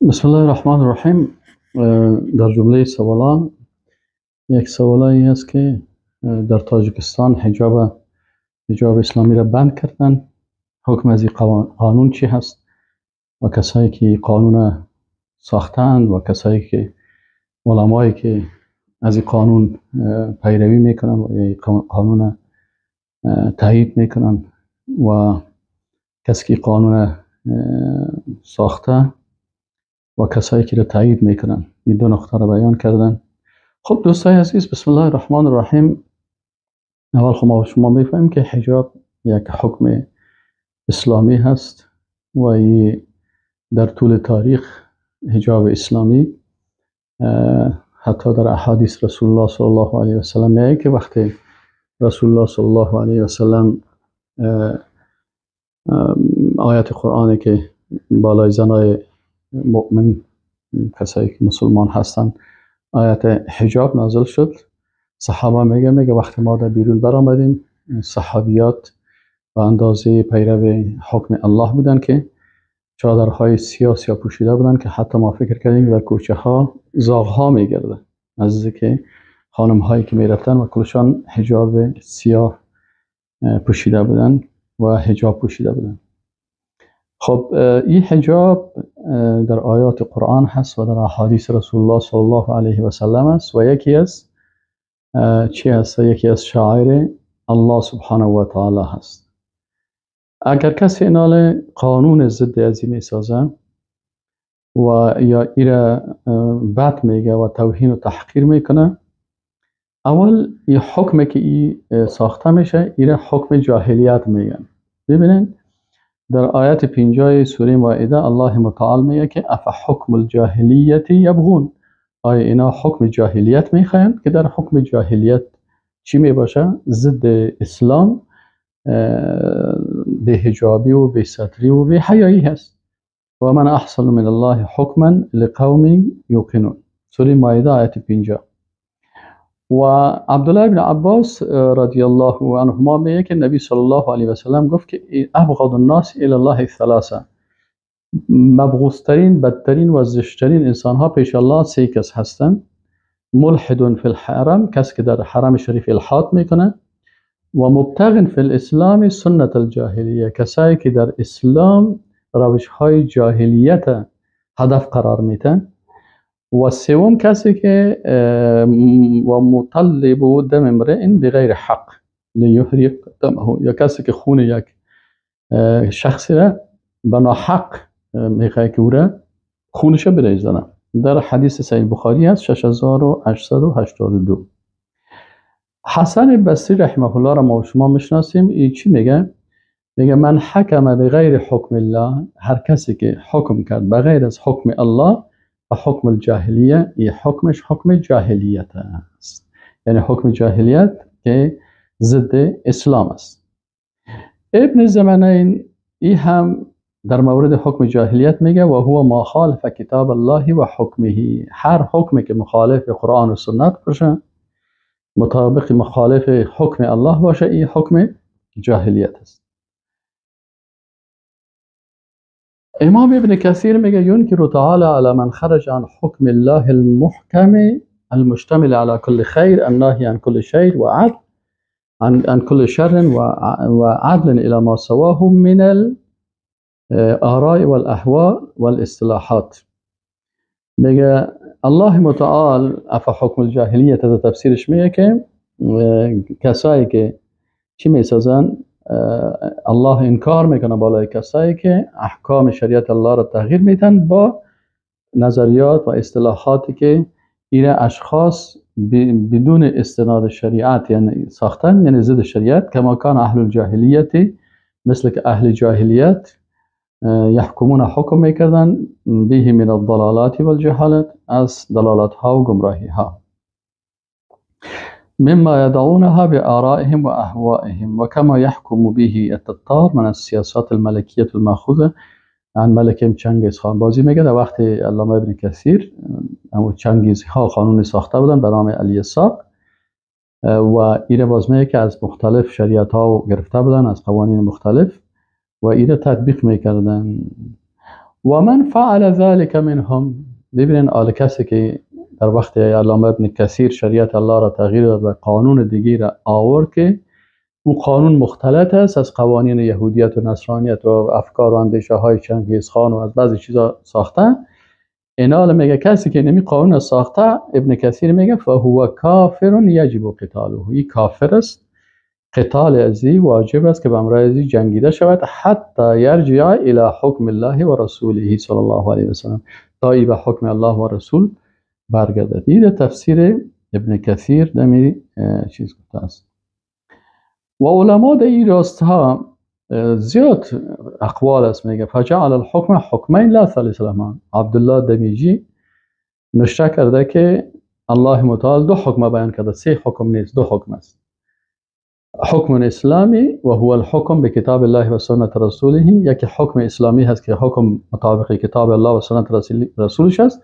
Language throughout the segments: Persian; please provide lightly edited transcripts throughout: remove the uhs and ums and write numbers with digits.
بسم الله الرحمن الرحیم. در جمله سوالان یک سوالایی است که در تاجیکستان حجاب اسلامی را بند کردن، حکم از این قانون چی هست و کسایی که قانون ساختند و کسایی که علمایی که از این قانون پیروی میکنن و این قانون تایید میکنن و کسی که قانون ساخته و کسایی که را تایید میکنن، این دو نقطه را بیان کردن. خب دوستای عزیز، بسم الله الرحمن الرحیم. اول خب ما شما میفهمیم که حجاب یک حکم اسلامی هست و در طول تاریخ حجاب اسلامی حتی در احادیث رسول الله صلی الله علیه و سلم میگه که وقتی رسول الله صلی الله علیه و سلم آیت قرآنی که بالای زنای مؤمن، کسایی که مسلمان هستند، آیت حجاب نازل شد، صحابه میگه وقتی ما در بیرون برآمدیم، صحابیات به اندازه پیرو حکم الله بودن که چادرهای سیاه سیاه پوشیده بودن که حتی ما فکر کردیم در کوچه ها زاغ ها میگرده، از که خانم هایی که میرفتن و کلشان حجاب سیاه پوشیده بودن و حجاب پوشیده بودن. خب این حجاب در آیات قرآن هست و در احادیث رسول الله صلی الله علیه و سلم است و یکی از چی هست؟ یکی از شعائر الله سبحانه و تعالی هست. اگر کسی اینال قانون ضد ازی میسازه و یا ایره بد میگه و توهین و تحقیر میکنه، اول یه حکم که ای ساخته میشه ایره حکم جاهلیت میگن. ببینین در آیت 50 سوره مائده الله متعال میگه که اف حکم الجاهلیت یبغون، آیا اینا حکم جاهلیت میخواین؟ که در حکم جاهلیت چی میباشه؟ ضد اسلام، به حجابی و به ستری و به حیایی هست. و من احسن من الله حکما لقوم یوقنون، سوره مائده آیت 50. و عبدالله بن عباس رضی الله عنهما میگه که نبی صلی الله علیه و سلم گفت که ابغض الناس الی الله ثلاثه، مبغوضترین، بدترین و زشترین انسان ها پیش الله سه کس هستند: ملحد فی الحرم، کسی که در حرم شریف الحاد میکنه، و مبتغ فی الاسلام سنت الجاهلیه، کسایی که در اسلام روش های جاهلیت هدف قرار میتن، و سوم کسی که و مطلب دم امرئ بغیر حق لیحرق دمه، یا کسی که خون یک شخصی را به ناحق میخواد که او را خونش بریزنه. در حدیث صحیح بخاری هست 6882. حسن بصری رحمه الله را ما شما میشناسیم. ای چی میگه؟ میگه من حکم بغیر حکم الله، هر کسی که حکم کرد بغیر از حکم الله و حکم الجاهلیه، این حکمش حکم جاهلیت است، یعنی حکم جاهلیت که ضد اسلام است. ابن زمنین ای هم در مورد حکم جاهلیت میگه و هو ما خالف کتاب الله و حکمه، هر حکمی که مخالف قرآن و سنت باشه، مطابق مخالف حکم الله باشه، این حکم جاهلیت است. امام ابن کثیر میگه ینکر تعالی علی من خرج عن حکم الله المحکم المشتمل على كل خیر الناهی عن كل شر وعدل عن كل شر وعدل الى ما سواه من الآراء والأهواء والاصطلاحات. میگه الله متعال اف حکم الجاهلیت در تفسیرش میگه که کسایی که چی میسازن، الله انکار میکنه بالای کسایی که احکام شریعت الله را تغییر میدن با نظریات و اصطلاحاتی که ایره اشخاص بدون استناد شریعت یعنی ساختن، یعنی ضد شریعت، کما کان اهل الجاهلیت، مثل که اهل جاهلیت یحکمون حکم میکردن به من الضلالات والجهالات، از ضلالات ها و گمراهی ها، مما يضعونها بآرائهم وأهوائهم وكما يحكم به التتار من السياسات الملكية المأخوذة عن ملکم چنگیز خان. بازی میگه در وقت علامه ابن کثیر همون چنگیز ها قانونی ساخته بودن به نام الیساق و ایره باز میگه که از مختلف شریعت ها گرفته بودن، از قوانین مختلف، و ایره تطبیق میکردن. و من فعل ذلك منهم، ببینین آل کسی که در وقت علامه ابن کثیر شریعت الله را تغییر داد و قانون دیگه را آورد که اون قانون مختلط است از قوانین یهودیت و نصرانیت و افکار و اندیشه های چنگیز خان و از بعضی چیزا ساخته. اینا میگه کسی که نمی قانون ساخته، ابن کثیر میگه فهو کافر یجب قتاله، این کافر است، قتال ازی واجب است که به امر ازی جنگیده شود، حتی یرجع الی حکم الله و رسوله صلی الله علیه و سلم، تا ای به حکم الله و رسول برگردد. این تفسیر ابن کثیر دمی چیز گفته است. و علما در این راستها زیاد اقوال است. میگه فجعل الحکم حکمین لا ثالث لهما. عبدالله دمیجی نشته کرده که الله متعال دو حکم بیان کرده، سه حکم نیست، دو حکم است. حکم اسلامی و هو الحکم به کتاب الله و سنت رسوله، یکی حکم اسلامی هست که حکم مطابق کتاب الله و سنت رسولش است،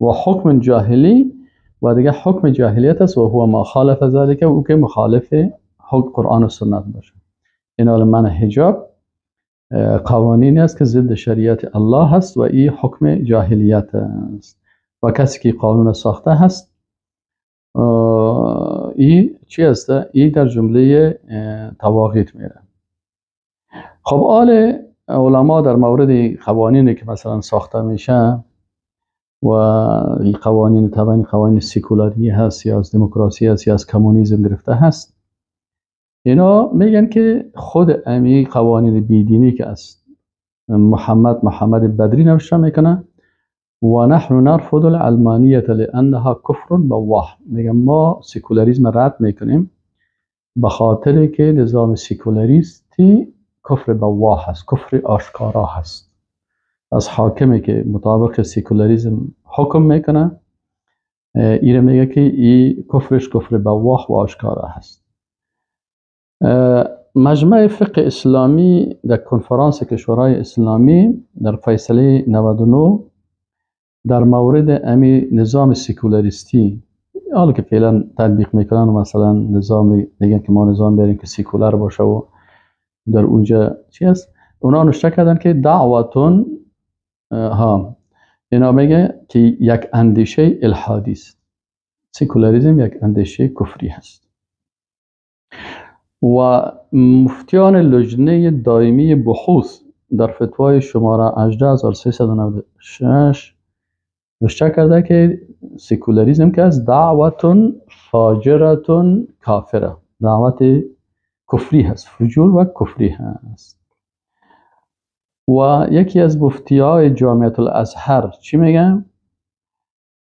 و حکم جاهلی و دیگه حکم جاهلیت است و هو ما خالف ذلك، او که مخالف حکم قرآن و سنت باشه. این من حجاب قوانینی است که ضد شریعت الله هست و این حکم جاهلیت است و کسی که قانون ساخته هست این چی است؟ این در جمله تواغیت میره. خب آل علما در مورد قوانینی که مثلا ساخته میشه و این قوانین طبعا قوانین سکولاری هست یا از دموکراسی هست یا از کمونیسم گرفته هست، اینا میگن که خود امی قوانین بیدینی که است محمد بدری نوشته میکنه و نحن نرفض العلمانیت لانها کفر بواح. میگن ما سکولاریسم رد میکنیم به خاطر که نظام سکولاریستی کفر بواح هست، کفر آشکارا هست. از حاکمی که مطابق سکولاریسم حکم میکنه ایره میگه که ای کفرش کفر بواح و آشکارا هست. مجمع فقه اسلامی در کنفرانس کشورهای اسلامی در فیصله 99 در مورد امی نظام سکولاریستی حالا که فعلا تطبیق میکنن و مثلا نظام میگن که ما نظام بیاریم که سکولار باشه و در اونجا چی هست، اونا نوشته کردن که دعوتون ها، اینا میگه که یک اندیشه الحادی است، سکولاریسم یک اندیشه کفری هست. و مفتیان لجنه دائمی بحوث در فتوای شماره 18396 نوشته کرده که سکولاریسم که از دعوتون فاجرتون کافره، دعوت کفری هست، فجور و کفری هست. و یکی از مفتیای جامعه الازهر چی میگه؟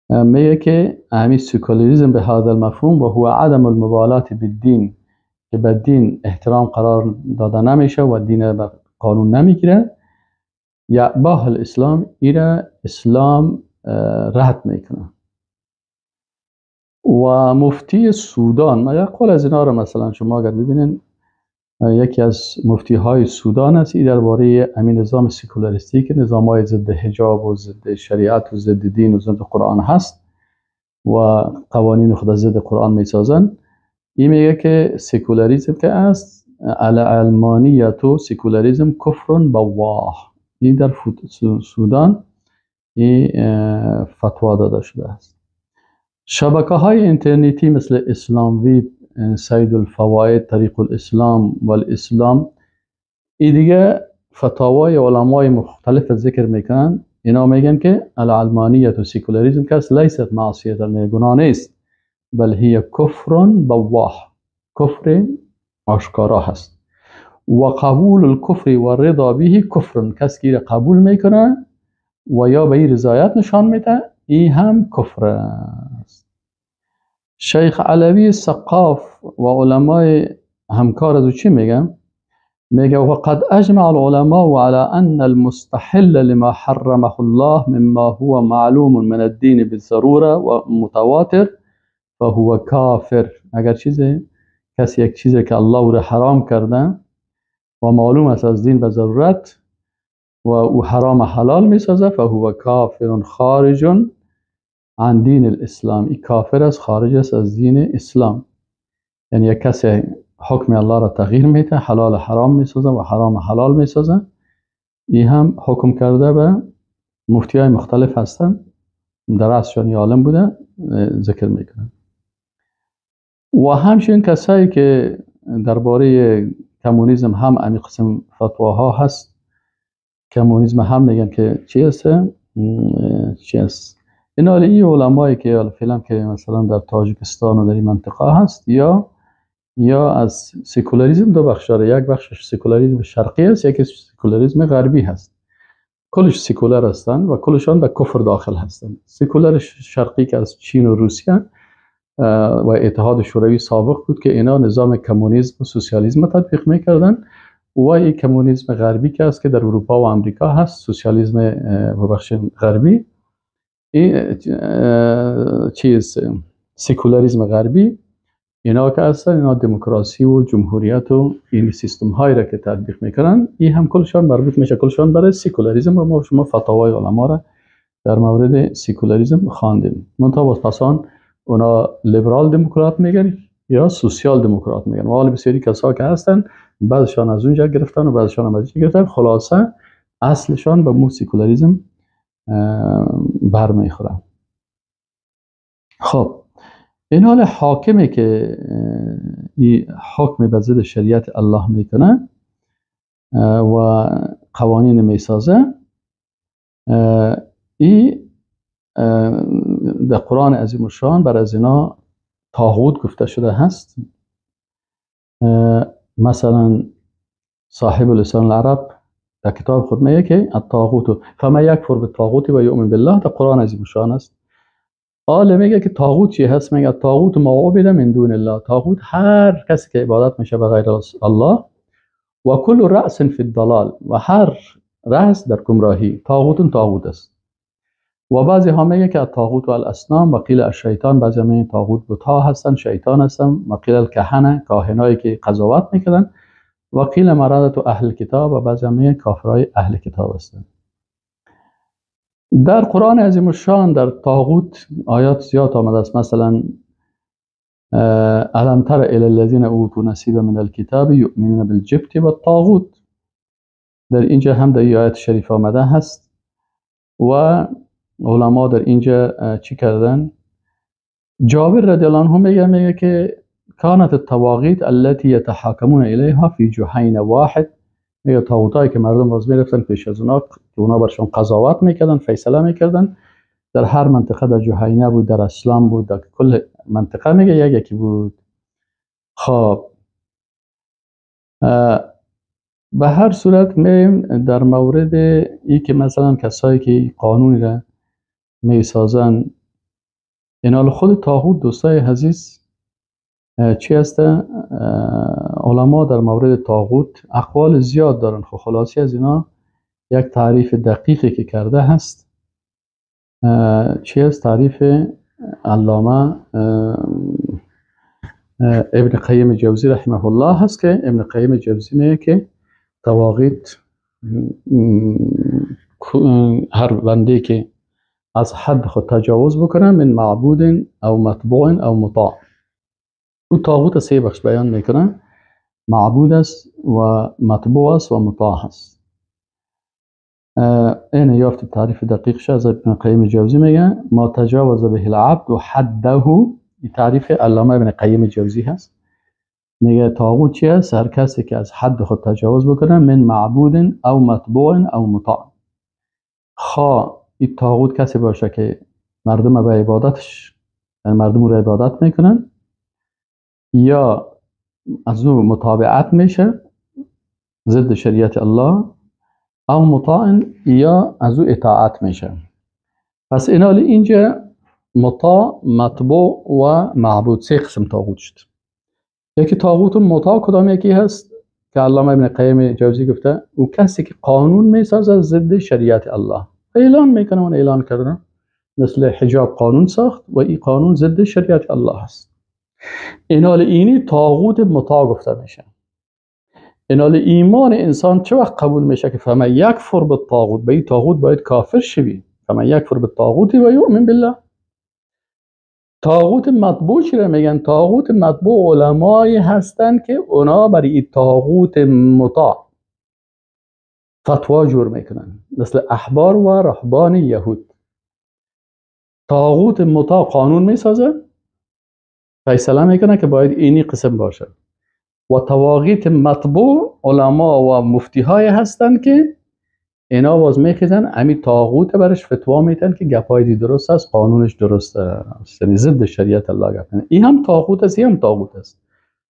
میگه که همین سکولاریسم به هذا المفهوم و هو عدم المبالات بالدین، که به دین احترام قرار داده نمیشه و دین به قانون نمیگیره، یا باه الاسلام ایره اسلام رد میکنه. و مفتی سودان، ما یک قول از اینا رو مثلا شما اگر ببینین، یکی از مفتی های سودان است، این درباره همین نظام سکولاریستی که نظام های ضد حجاب و ضد شریعت و ضد دین و ضد قرآن هست و قوانین خود ضد قرآن میسازن، این میگه که سکولاریسم که است العلمانیت و سکولاریسم کفر بواح. این در سودان این فتوا داده شده است. شبکه های اینترنتی مثل اسلام ویب، سید الفواید، طریق الاسلام و الاسلام، این دیگه فتاوای علمای مختلف ذکر میکنن. اینا میگن که العلمانیت و سکولاریسم که است لیست معصیت، گناه نیست، بل هی کفر بواح، کفر آشکارا هست. و قبول الکفر و رضا به کفر، کسی که قبول میکنه و یا به این رضایت نشان میده این هم کفر است. شیخ علوی سقاف و علمای همکار از او چی میگن؟ میگه وقد اجمع العلماء على ان المستحل لما حرمه الله مما هو معلوم من الدین بالضروره و متواتر فهو کافر. اگر چیزی کسی یک چیزی که الله او را حرام کرده و معلوم است از دین به ضرورت و او حرام حلال میسازه، فهو کافر خارج عن دین الاسلام، این کافر است، خارج است از دین اسلام. یعنی یک کسی حکم الله را تغییر میده، حلال حرام میسازه و حرام حلال میسازه، این هم حکم کرده به مفتی های مختلف هستن، در اصلشان عالم بوده ذکر میکنن. و همچنین کسایی که درباره کمونیسم هم امی قسم فتواها هست، کمونیسم هم میگن که چی است، چی است. این حال این علمایی که فعلا که مثلا در تاجیکستان و در این منطقه هست، یا از سکولاریسم دو بخش داره، یک بخشش سکولاریسم شرقی است، یکی سکولاریسم غربی هست. کلش سکولار هستند و کلشان در کفر داخل هستند. سکولار شرقی که از چین و روسیه و اتحاد شوروی سابق بود که اینا نظام کمونیسم و سوسیالیسم تطبیق میکردن، و این کمونیسم غربی که است که در اروپا و امریکا هست، سوسیالیسم ببخش غربی، این چیز سکولاریسم غربی، اینا که هستن اینا دموکراسی و جمهوریت و این سیستم هایی را که تطبیق میکنن، این هم کلشان مربوط میشه، کلشان برای سکولاریسم. و ما شما فتاوای علما را در مورد سکولاریسم خواندیم. منتها باز پسان اونا لیبرال دموکرات میگن یا سوسیال دموکرات میگن، و حال بسیاری کسا که هستن بعضشان از اونجا گرفتن و بعضشان هم از اینجا گرفتن، خلاصه اصلشان به مو سکولاریسم برمیخورن. خب این حال حاکمی که این حکم به ضد شریعت الله میکنه و قوانین میسازه، این در قرآن عظیم الشان بر از اینا طاغوت گفته شده هست. مثلا صاحب لسان العرب در کتاب خود میگه که الطاغوت فما یکفر بالطاغوت و یؤمن بالله، در قرآن عظیم الشان است. آله میگه که طاغوت چی هست؟ میگه طاغوت ما عبد من دون الله، طاغوت هر کسی که عبادت میشه به غیر الله، و کل رأس فی الضلال، و هر رأس در گمراهی، طاغوت طاغوت است. و بعضی ها میگه که طاغوت و الاسنام و قیل الشیطان، بعضی ها میگه طاغوت بت‌ها هستن، شیطان هستن، و قیل الکهنه، کاهنایی که قضاوت میکردن، و قیل مرادت اهل کتاب، و بعضی ها میگه کافرای اهل کتاب هستن. در قرآن عظیم الشان در طاغوت آیات زیاد آمده است. مثلا الم تر الی الذین اوتوا نصیبا من الکتاب یؤمنون بالجبت والطاغوت، در اینجا هم در آیات شریف آمده هست. و علما در اینجا چی کردن؟ جابر رضی الله عنه میگه که کانت الطواغیت التي یتحاکمون الیها فی جحین واحد، میگه طاغوتایی که مردم باز میرفتن پیش از اونا که اونا برشون قضاوت میکردن، فیصله میکردن، در هر منطقه، در جهینه بود، در اسلام بود، در کل منطقه میگه یک یکی بود. خب به هر صورت میم در مورد ای که مثلا کسایی که قانونی را میسازن، اینا خود طاغوت دوستای عزیز چی هسته؟ علما در مورد طاغوت اقوال زیاد دارن. خب خلاصی از اینا یک تعریف دقیقی که کرده هست چی هست؟ تعریف علامه ابن قیم جوزی رحمه الله هست که ابن قیم جوزی میگه که طواغیت هر بنده که از حد خود تجاوز بکنه من معبود او متبوع او مطاع، او طاغوت سه بخش بیان میکنه، معبود است و متبوع است و مطاع است. این یافت تعریف دقیق از ابن قیم جوزی میگه ما تجاوز به العبد و حده، این تعریف علامه ابن قیم جوزی هست. میگه طاغوت چی است؟ هر کسی که از حد خود تجاوز بکنه من معبود او متبوع او مطاع. خواه این طاغوت کسی باشه که مردم به عبادتش، مردم رو عبادت میکنن، یا از او متابعت میشه ضد شریعت الله، او مطاع، یا از او اطاعت میشه. پس اینا اینجا مطاع، مطبوع و معبود سه قسم طاغوت شد. یکی طاغوت و مطاع کدام یکی هست که علامه ابن قیم جوزی گفته او کسی که قانون میسازه ضد شریعت الله، اعلان میکنه، اون اعلان کردن مثل حجاب قانون ساخت و این قانون ضد شریعت الله است. اینال اینی طاغوت مطاع گفته میشه. اینال ایمان انسان چه وقت قبول میشه که فمن یکفر بالطاغوت، به این طاغوت باید کافر شوی، فمن یکفر بالطاغوت و یؤمن بالله. طاغوت مطبوع چی را میگن؟ طاغوت مطبوع علمایی هستند که اونا برای این طاغوت مطاع فتوا جور میکنن، مثل احبار و رهبان یهود. طاغوت مطاع قانون میسازه، فیصله میکنه که باید اینی قسم باشه، و طواغیت مطبوع علما و مفتی های هستن که اینا باز میخیزن امی طاغوت برش فتوا میتن که گپای دی درست است، قانونش درست است، یعنی ضد شریعت الله گپ. این هم طاغوت است، این هم طاغوت است.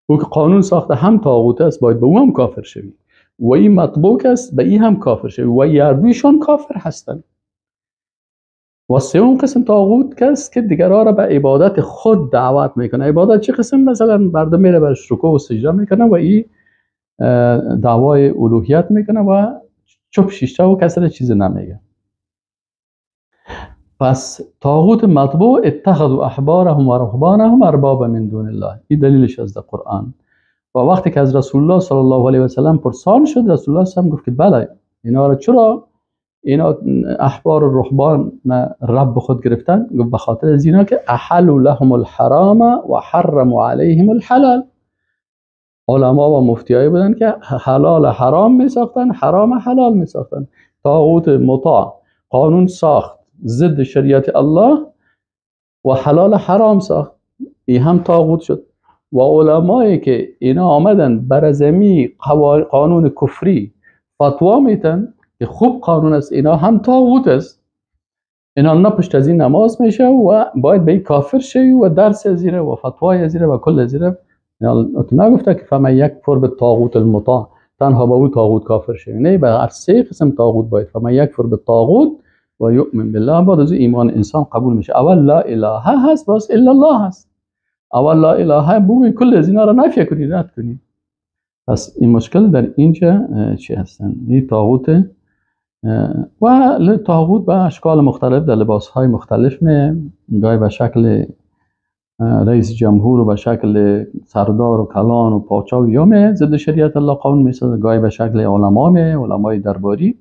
او که قانون ساخته هم طاغوت است، باید به او هم کافر شوی، و این مطبوع است، به این هم کافر شوی، و یردویشان کافر هستند. و سوم قسم طاغوت کس که دیگرها را به عبادت خود دعوت میکنه. عبادت چه قسم؟ مثلا مردم میره برش رکوع و سجده میکنه و این دعوای الوهیت میکنه و چپ شیشته و کسی را چیز نمیگه. پس طاغوت مطبوع اتخذوا احبارهم و رهبانهم اربابا من دون الله، این دلیلش از قرآن. و وقتی که از رسول الله صلی الله علیه و سلم پرسان شد، رسول الله هم گفت که بله، اینا را چرا اینا احبار و رهبان رب خود گرفتن؟ گفت به خاطر از اینا که احلوا لهم الحرام و حرموا علیهم الحلال. علما و مفتیایی بودن که حلال حرام می ساختن، حرام حلال می ساختن. طاغوت مطاع قانون ساخت ضد شریعت الله و حلال حرام ساخت، این هم طاغوت شد. و علمایی که اینا آمدن بر ازمی قانون کفری فتوا میتن که خوب قانون است، اینا هم طاغوت است. اینا نه پشت از این نماز میشه و باید به این کافر شوی و درس از و فتوای از و کل از اینا. نگفته که فمن یکفر بالطاغوت المطاع، تنها با او طاغوت کافر شوی، نه، به هر سه قسم طاغوت باید. فمن یکفر بالطاغوت و یؤمن بالله، بعد از ایمان انسان قبول میشه. اول لا اله هست، باز الا الله هست. اول لا اله بگوی کل از اینا را نفی کنی، رد کنی. پس این مشکل در اینجا چی هستن؟ این طاغوت و طاغوت به اشکال مختلف در لباس های مختلف می، گاهی به شکل رئیس جمهور و به شکل سردار و کلان و پاچا و یا می ضد شریعت الله قانون می سازه، گاهی به شکل علما می، علمای درباری،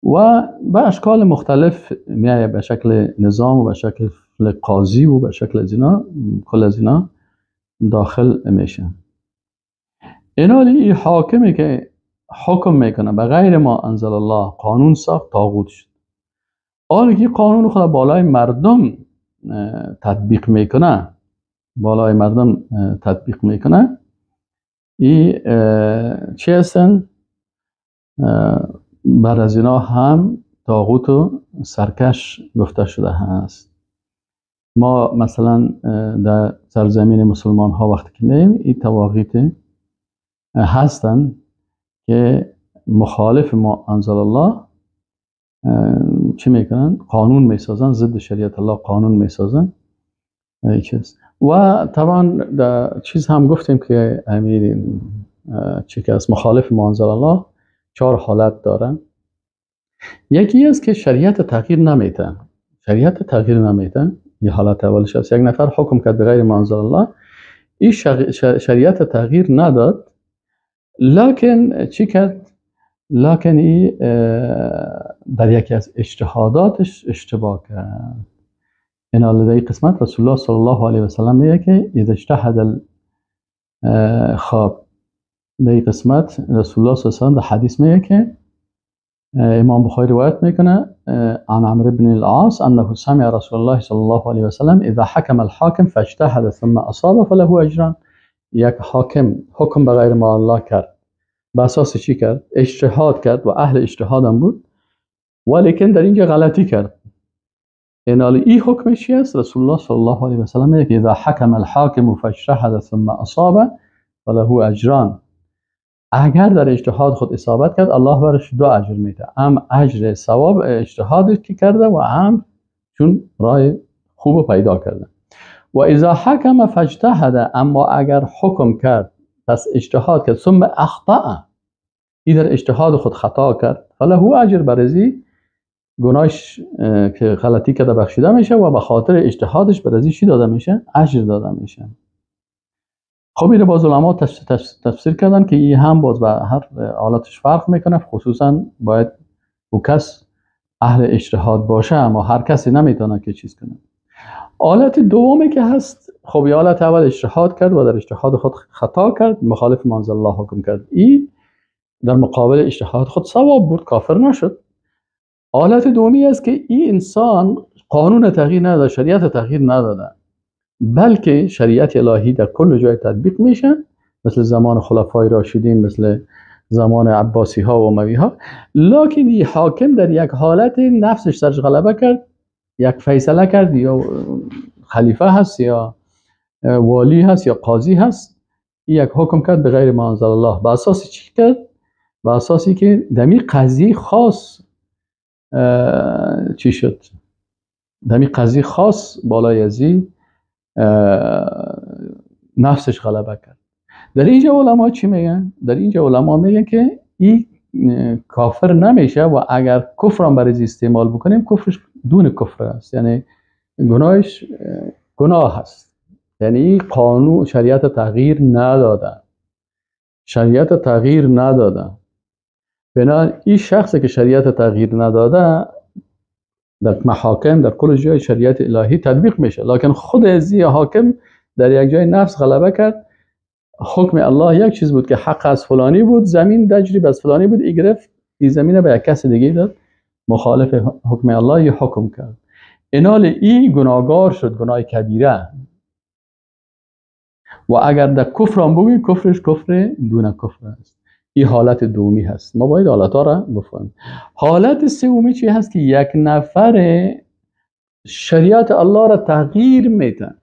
و به اشکال مختلف می، به شکل نظام و به شکل قاضی و به شکل از اینا، کل از اینا داخل میشه. اینا این حاکمی که حکم میکنه به غیر ما انزل الله، قانون ساخت، طاغوت شد. آن که قانون خود بالای مردم تطبیق میکنه، بالای مردم تطبیق میکنه، این چی هستن؟ بر از اینا هم طاغوت و سرکش گفته شده هست. ما مثلا در سرزمین مسلمان ها وقتی که میایم، این طواغیت هستن که مخالف ما انزل الله چی میکنن؟ قانون میسازن، ضد شریعت الله قانون میسازن. چیز و طبعا در چیز هم گفتیم که امیر چی که از مخالف ما انزل الله 4 حالت دارن. یکی است که شریعت تغییر نمیده، شریعت تغییر نمیده، یه حالت اولش است. یک نفر حکم کرد به غیر ما انزل الله، این شریعت تغییر نداد، لکن چی کرد؟ لکن ای در یکی از اجتهاداتش اشتباه کرد. این در قسمت رسول الله صلی الله علیه و سلم میگه که اذا اجتهد خواب، در قسمت رسول الله صلی الله علیه و سلم در حدیث میگه که امام بخاری روایت میکنه عن عمرو بن العاص انه سمع رسول الله صلی الله علیه و سلم اذا حکم الحاکم فاجتهد ثم اصاب فله اجران. یک حاکم حکم به غیر ما الله کرد، به اساس چی کرد؟ اجتهاد کرد و اهل اجتهاد هم بود، ولیکن در اینجا غلطی کرد. اینال ای حکمش چی است؟ رسول الله صلی الله علیه و سلم میگه اذا حکم الحاکم فاجتهد ثم اصاب فله اجران. اگر در اجتهاد خود اصابت کرد، الله برش 2 اجر میده، هم اجر ثواب اجتهادی که کرده و هم چون راه خوب پیدا کرده. و اذا حکم فاجتهد، اما اگر حکم کرد پس اجتهاد کرد، ثم اخطأ، ای در اجتهاد خود خطا کرد، فله اجر، برزی گناهش که غلطی کرده بخشیده میشه و به خاطر اجتهادش برزی چی داده میشه؟ اجر داده میشه. خب اینو باز علما تفسیر کردن که این هم باز به هر حالتش فرق میکنه، خصوصا باید او کس اهل اجتهاد باشه، اما هر کسی نمیتونه که چیز کنه. حالت دومی که هست، خب یه حالت اول اجتهاد کرد و در اجتهاد خود خطا کرد، مخالف ما انزل الله حکم کرد، این در مقابل اجتهاد خود ثواب برد، کافر نشد. حالت دومی است که این انسان قانون تغییر نداده، شریعت تغییر نداده، بلکه شریعت الهی در کل جای تطبیق میشه، مثل زمان خلفای راشدین، مثل زمان عباسی ها و اموی ها. لکن این حاکم در یک حالت نفسش سرش غلبه کرد، یک فیصله کرد، یا خلیفه هست یا والی هست یا قاضی هست، یک حکم کرد به غیر ما انزل الله. به اساس چی کرد؟ به اساسی که دمی قضیه خاص چی شد؟ دمی قضیه خاص بالای ازی نفسش غلبه کرد. در اینجا علما چی میگن؟ در اینجا علما میگن که این کافر نمیشه و اگر کفر هم برای استعمال بکنیم کفرش دون کفر است، یعنی گناهش گناه هست، یعنی قانون شریعت تغییر نداده، شریعت تغییر نداده. بنابراین این شخصی که شریعت تغییر نداده در محاکم در کل جای شریعت الهی تطبیق میشه، لکن خود ازی حاکم در یک جای نفس غلبه کرد. حکم الله یک چیز بود که حق از فلانی بود، زمین دجریب از فلانی بود، ای گرفت این زمین به یک کس دیگه داد، مخالف حکم الله یه حکم کرد. اینال ای گناهگار شد، گناه کبیره. و اگر در کفر هم بگویی کفرش کفر دون کفر است. این حالت دومی هست. ما باید حالت ها را بفهمیم. حالت سومی چی هست؟ که یک نفر شریعت الله را تغییر میده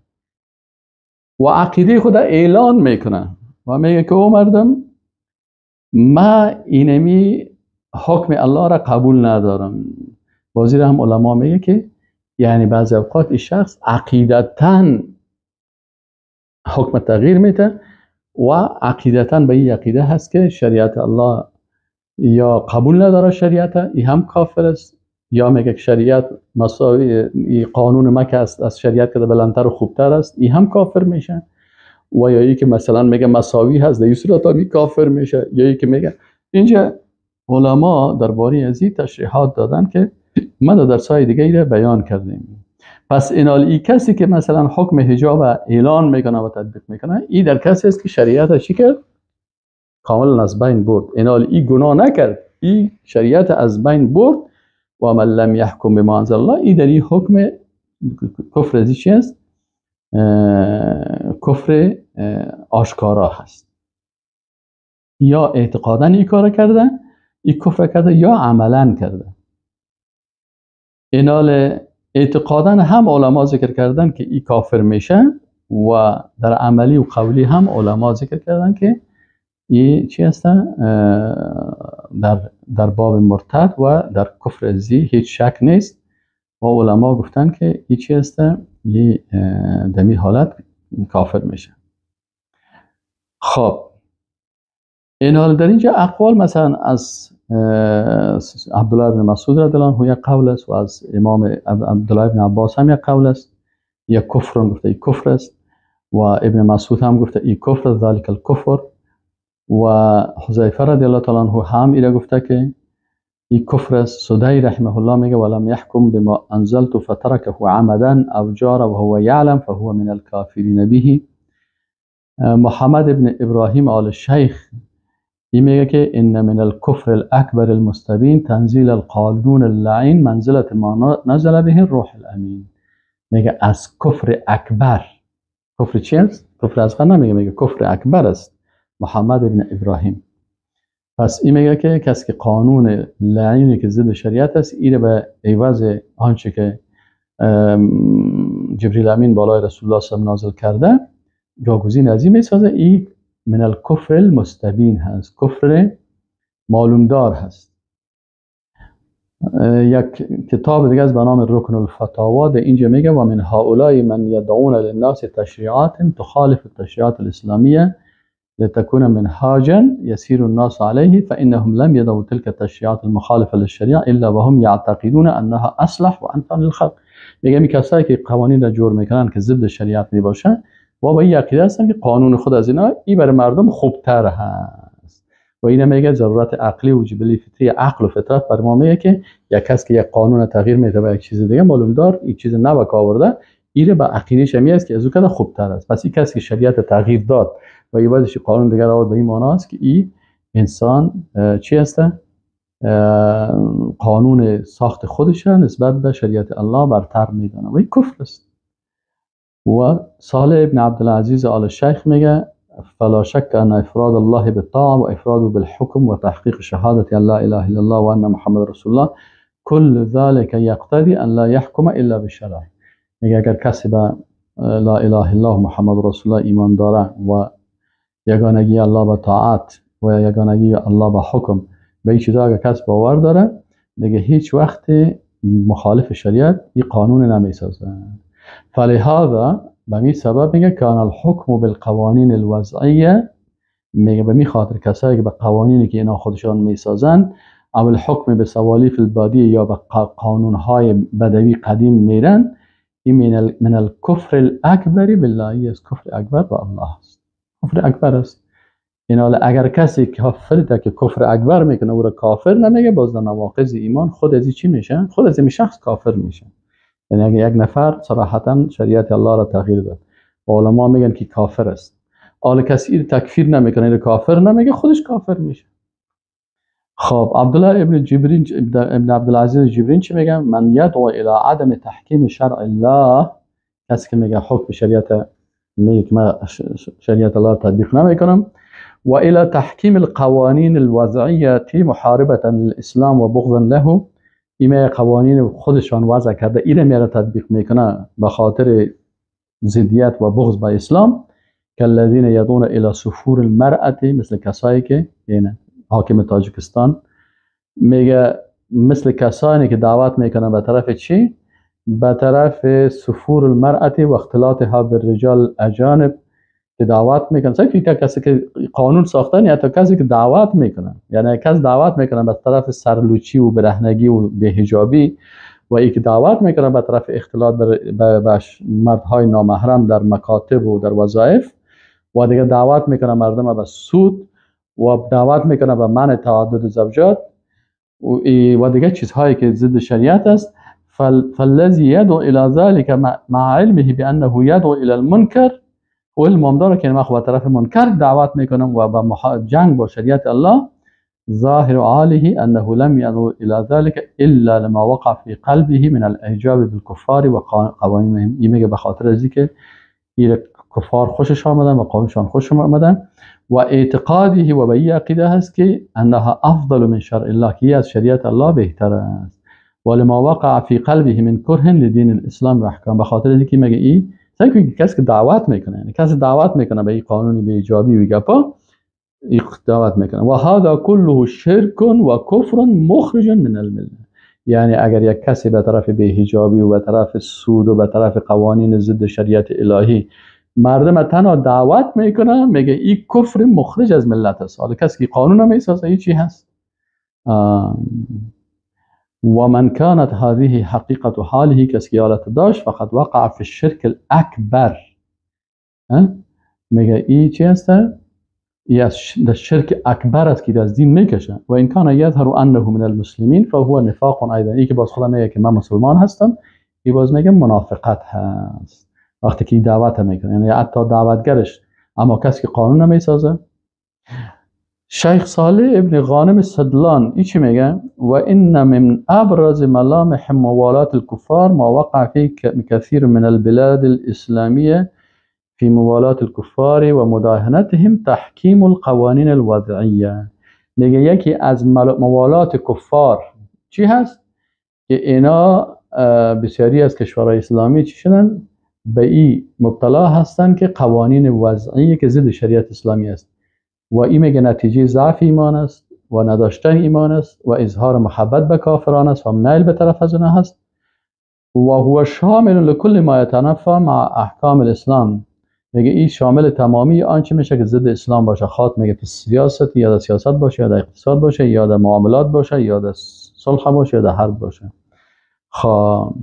و عقیده خود اعلان میکنه و میگه که او مردم، ما اینمی حکم الله را قبول ندارم. بازی را هم علما میگه که یعنی بعضی اوقات این شخص عقیدتاً حکم تغییر میده و عقیدتاً به این عقیده هست که شریعت الله یا قبول نداره شریعت، این هم کافر است، یا میگه که شریعت مساوی قانون مکه است از شریعت که بلندتر و خوبتر است، این هم کافر میشه. و یا ای که مثلا میگه مساوی هست در این صورت هم کافر میشه. یا ای که میگه اینجا علما درباره از این تشریحات دادن که ما در درس‌های دیگه ای را بیان کردیم. پس اینال ای کسی که مثلا حکم حجاب اعلان میکنه و تطبیق میکنه، ای در کسی است که شریعت چی کرد؟ کاملا از بین برد. اینال ای گناه نکرد، ای شریعت از بین برد. و من لم یحکم بما انزل الله، ای در این حکم کفر از چی است؟ کفر آشکارا هست. یا اعتقادا ای کار کرده، ای کفر کرده، یا عملا کرده. اینال اعتقادا هم علما ذکر کردن که ای کافر میشه و در عملی و قولی هم علما ذکر کردن که ای چی هست؟ در باب مرتد و در کفر زی هیچ شک نیست و علما گفتن که ای چی هست؟ ای دمی حالت کافر میشه. خب این حال در اینجا اقوال مثلا از عبدالله بن مسعود رضی الله عنه یک قول است و از امام عبدالله بن عباس هم یک قول است، یک کفر گفته ای کفر است، و ابن مسعود هم گفته ای کفر، ذلک الکفر، و حذیفه رضی الله تعالی عنه هم ایره گفته که ای کفر است. سدی رحمه الله میگه ولم یحکم بما انزلت فترکه عمدا او جار وهو یعلم فهو من الکافرین به. محمد ابن ابراهیم آل الشیخ این میگه که ان من الكفر الاکبر المستبین تنزیل القانون اللعین منزلت ما نزل به الروح الامین. میگه از کفر اکبر، کفر چی است؟ کفر اصغر نمیگه، میگه کفر اکبر است. محمد ابن ابراهیم. پس این میگه که کسی که قانون لعینی که ضد شریعت است اینه به عوض آنچه که جبریل امین بالای رسول الله صلی الله علیه و نازل کرده جاگزین از این میسازه، این من الکفر المستبین هست، کفر معلومدار هست. یک کتاب دیگه از به نام رکن الفتاوا در اینجا میگه و من هؤلاء من یدعون للناس تشریعات تخالف التشریعات الاسلامیه لتكون منهاجا يسير الناس عليه فإنهم لم يدعوا تلك التشريعات المخالفة للشريعة إلا وهم يعتقدون أنها أصلح وأنفع للخلق. میگه می کسایی که قوانین را جور میکنن که ضد شریعت میباشن و با این عقیده هستن که قانون خود از اینا ای برای مردم خوبتر هست. و اینا میگه ضرورت عقلی و جبلی فطری، عقل و فطرت بر ما میگه که یک کس که یک قانون تغییر میده به یک چیز دیگه معلوم دار این چیز نو که آورده ایره به عقیده شمی است که از او کده خوبتر است. پس این کسی که شریعت تغییر داد و عوضش قانون دیگر آورد به این معنا است که انسان چی هسته؟ قانون ساخت خودش نسبت به شریعت الله برتر میدانه و این کفر است. و صالح ابن عبدالعزیز آل شیخ میگه فلا شك أن إفراد الله بالطاعة وإفراده بالحكم وتحقيق شهادة أن لا إله إلا الله وأن محمد رسول الله كل ذلك يقتضي أن لا يحكم إلا بالشرع. میگه اگر کسی به لا اله الا الله محمد رسول الله ایمان داره و یگانگی الله به طاعت و یگانگی الله به حکم، به این چیزا اگر کس باور داره دیگه هیچ وقت مخالف شریعت این قانون نمیسازه. فلهذا به می سبب میگه کان الحکم بالقوانین الوضعیه، میگه به می خاطر کسایی که به قوانینی که اینا خودشان میسازن او الحکم به سوالیف البادیه یا به قانونهای بدوی قدیم میرن، این من الکفر الاکبر بالله، از کفر اکبر به الله است، کفر اکبر است. این حالا اگر کسی کافر ده که کفر اکبر میکنه او را کافر نمیگه، باز در نواقض ایمان خود از چی میشه؟ خود از این شخص کافر میشه. یعنی اگر یک نفر صراحتا شریعت الله را تغییر داد و علما میگن که کافر است، حالا کسی تکفیر نمیکنه، این کافر نمیگه، خودش کافر میشه. خب عبدالله ابن جبرین ابن عبدالعزیز جبرین چی میگه؟ من یدعو الی عدم تحکیم شرع الله، کسی که میگه حکم شریعت، میگه که من شریعت الله را تطبیق نمیکنم، و الى تحکیم القوانین الوضعیه محاربه للاسلام و بغضا له، این قوانین خودشان وضع کرده اینو میره تطبیق میکنه به خاطر ضدیت و بغض به اسلام، کالذین یدعون الی سفور المرأة، مثل کسایی که یعنی حاکم تاجیکستان میگه مثل کسانی که دعوت میکنن به طرف چی؟ به طرف سفور المرأة و اختلاطها بالرجال اجانب که دعوت میکنن. سعی کسی که قانون ساختن یا تا کسی که دعوت میکنن، یعنی کس دعوت میکنن به طرف سرلوچی و برهنگی و بی‌حجابی و ای که دعوت میکنن به طرف اختلاط به مردهای نامحرم در مکاتب و در وظایف، و دیگه دعوت میکنن مردم به سود و دعوت میکنه به منع تعدد زوجات و دیگه چیزهایی که ضد شریعت است. فالذی یدعو الی ذلک مع علمه بانه یدعو الی المنکر، و علم داره که من به طرف منکر دعوت میکنم و به جنگ با شریعت الله، ظاهر حاله انه لم یدعو الی ذلک الا لما وقع فی قلبه من الاعجاب بالکفار و قوانینهم. این میگه به خاطر از اینکه کفار خوشش آمدن و قانونشان خوش آمدن و اعتقاده و به این عقیده هست که انها افضل من شرع الله، که از شریعت الله بهتر است، و لما وقع فی قلبه من کره لدین الاسلام و احکام، به خاطر اینکه میگه این سعی کسی که دعوت میکنه، یعنی کسی دعوت میکنه به این قانونی به ایجابی و گپا دعوت میکنه، و هذا كله شرک و کفر مخرج من المله. یعنی اگر یک کسی به طرف بی‌حجابی و به طرف سود و به طرف قوانین ضد شریعت الهی مردم تنها دعوت میکنه، میگه این کفر مخرج از ملت است. حالا کسی که قانون میسازه این چی هست؟ و من كانت هذه حقیقت حاله، کسی که حالت داشت فقط وقع فی الشرک الاکبر، میگه این چی هست؟ این از شرک اکبر است که از دین میکشه. و این کان یظهر انه من المسلمین فهو نفاق ایضا، این که باز خدا میگه که من مسلمان هستم، این باز میگه منافقت هست وقتی که دعوت میکنه، یعنی حتی دعوتگرش اما کسی که قانون نمیسازه. شیخ صالح ابن غانم سدلان ای چی میگه؟ و ان من ابرز ملامح موالات الكفار ما وقع فی كثير من البلاد الاسلامیه فی موالات الكفار و مداهنتهم تحکیم القوانین الوضعیه. میگه یکی از موالات کفار چی هست؟ که اینا بسیاری از کشورهای اسلامی چی شدن؟ به این مبتلا هستند که قوانین وضعی که ضد شریعت اسلامی است، و این میگه نتیجه ضعف ایمان است و نداشتن ایمان است و اظهار محبت به کافران است و میل به طرف از اونها هست، و هو شامل لکل ما یتنافى مع احکام الاسلام. میگه این شامل تمامی آنچه میشه که ضد اسلام باشه، خواد میگه تو سیاست یا در سیاست باشه یا در اقتصاد باشه یا در معاملات باشه یا در صلح باشه یا در حرب باشه. خب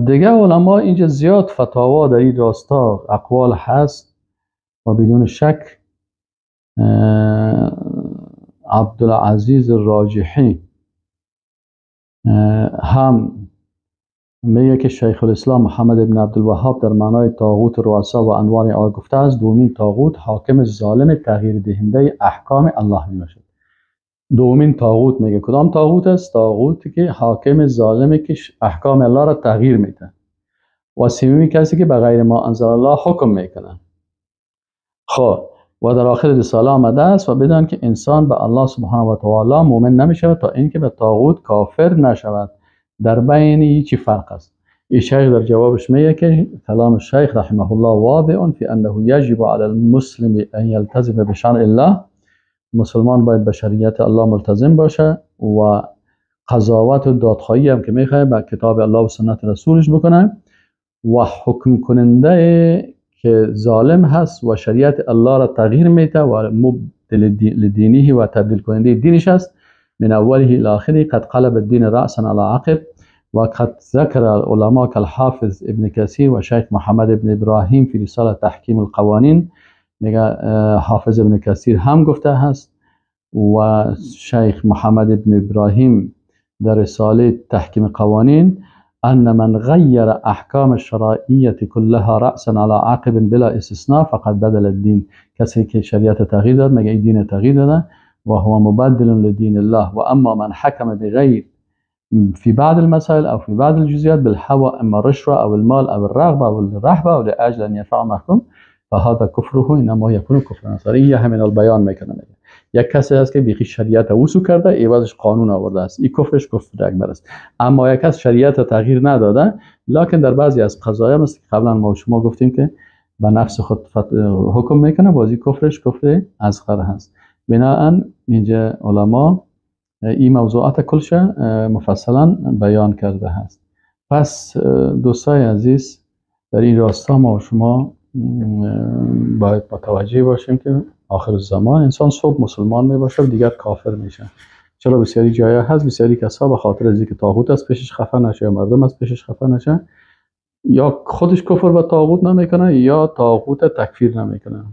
دیگه علما اینجا زیاد فتاوا در این راستا اقوال هست و بدون شک عبدالعزیز راجحی هم میگه که شیخ الاسلام محمد ابن عبدالوهاب در معنای طاغوت رؤسا و انوار آن گفته است دومین طاغوت حاکم ظالم تغییر دهنده احکام الله میباشد. دومین طاغوت میگه کدام طاغوت است؟ طاغوتی که حاکم ظالمی که احکام الله را تغییر میده. و سومی کسی که به غیر ما انزل الله حکم میکنه. خب و در آخر رساله آمده است و بدان که انسان به الله سبحانه و تعالی مؤمن نمیشود تا اینکه به طاغوت کافر نشود. در بین چی فرق است؟ این شیخ در جوابش میگه که کلام شیخ رحمه الله واضح فی انه یجب علی المسلم ان یلتزم بشرع الله. مسلمان باید به شریعت الله ملتزم باشه و قضاوت و دادخواهی هم که میخواه به کتاب الله و سنت رسولش بکنه و حکم کننده که ظالم هست و شریعت الله را تغییر میده و مبدل لدینه و تبدیل کننده دینش است، من اوله الى آخره قد قلب الدین رأسا على عقب. وقد ذكر العلماء كالحافظ ابن كثير وشيخ محمد ابن ابراهیم في رساله تحکیم القوانین. میگه حافظ ابن کثیر هم گفته هست و شیخ محمد ابن ابراهیم در رساله تحکیم قوانین أن من غير أحكام الشرائية كلها رأسا على عقب بلا استثناء فقد بدل الدين. کسی که شریعت تغییر داد مگه دین تغییر داده و هو مبدل لدين الله. و اما من حكم بغير في بعض المسائل أو في بعض الجزئيات بالهوى اما الرشوة أو المال أو الرغبة أو الرهبة أو لأجل أن يرفع محكوم فهذا كفره انما يكون كفرا اصغر. همین البیان میکنه. یک کسی هست که بیخی شریعت وصول کرده عوضش قانون آورده است، این کفرش کفر اکبر است. اما یک کس شریعت تغییر نداده لکن در بعضی از قضایا مثل که قبلا ما شما گفتیم که به نفس خود حکم میکنه، بازی کفرش کفر اصغر هست. بناءً اینجا علما این موضوعات کلش مفصلا بیان کرده هست. پس دوستای عزیز در این راستا ما و شما باید متوجه باشیم که آخر زمان انسان صبح مسلمان می باشه و دیگر کافر میشه. چرا بسیاری جایا هست بسیاری کسا به خاطر از اینکه طاغوت از پیشش خفه نشه یا مردم از پیشش خفه نشه، یا خودش کفر به طاغوت نمیکنه یا طاغوت تکفیر نمیکنه.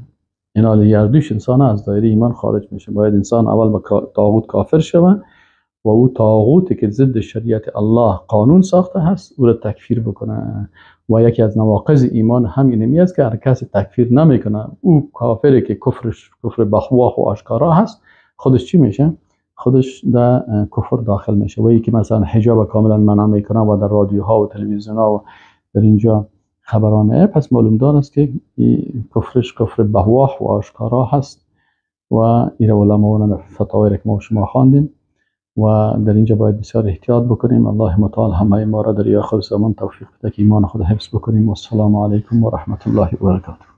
این حال یردوش انسان از دایره ایمان خارج میشه. باید انسان اول به طاغوت کافر شوه و او طاغوتی که ضد شریعت الله قانون ساخته هست او را تکفیر بکنه. و یکی از نواقض ایمان هم اینمی است که هر کسی تکفیر نمیکنه او کافری که کفرش کفر بخواه و آشکارا هست خودش چی میشه؟ خودش در کفر داخل میشه. و یکی مثلا حجاب کاملا منع میکنه و در رادیوها و تلویزیون ها و در اینجا خبرانه، پس معلوم دار است که کفرش کفر بهواه و آشکارا هست و ایره علما فتاوی که ما شما خواندیم و در اینجا باید بسیار احتیاط بکنیم. الله متعال همه ما را در آخر زمان توفیق بده که ایمان خود حفظ بکنیم. و السلام علیکم و رحمت الله و برکاته.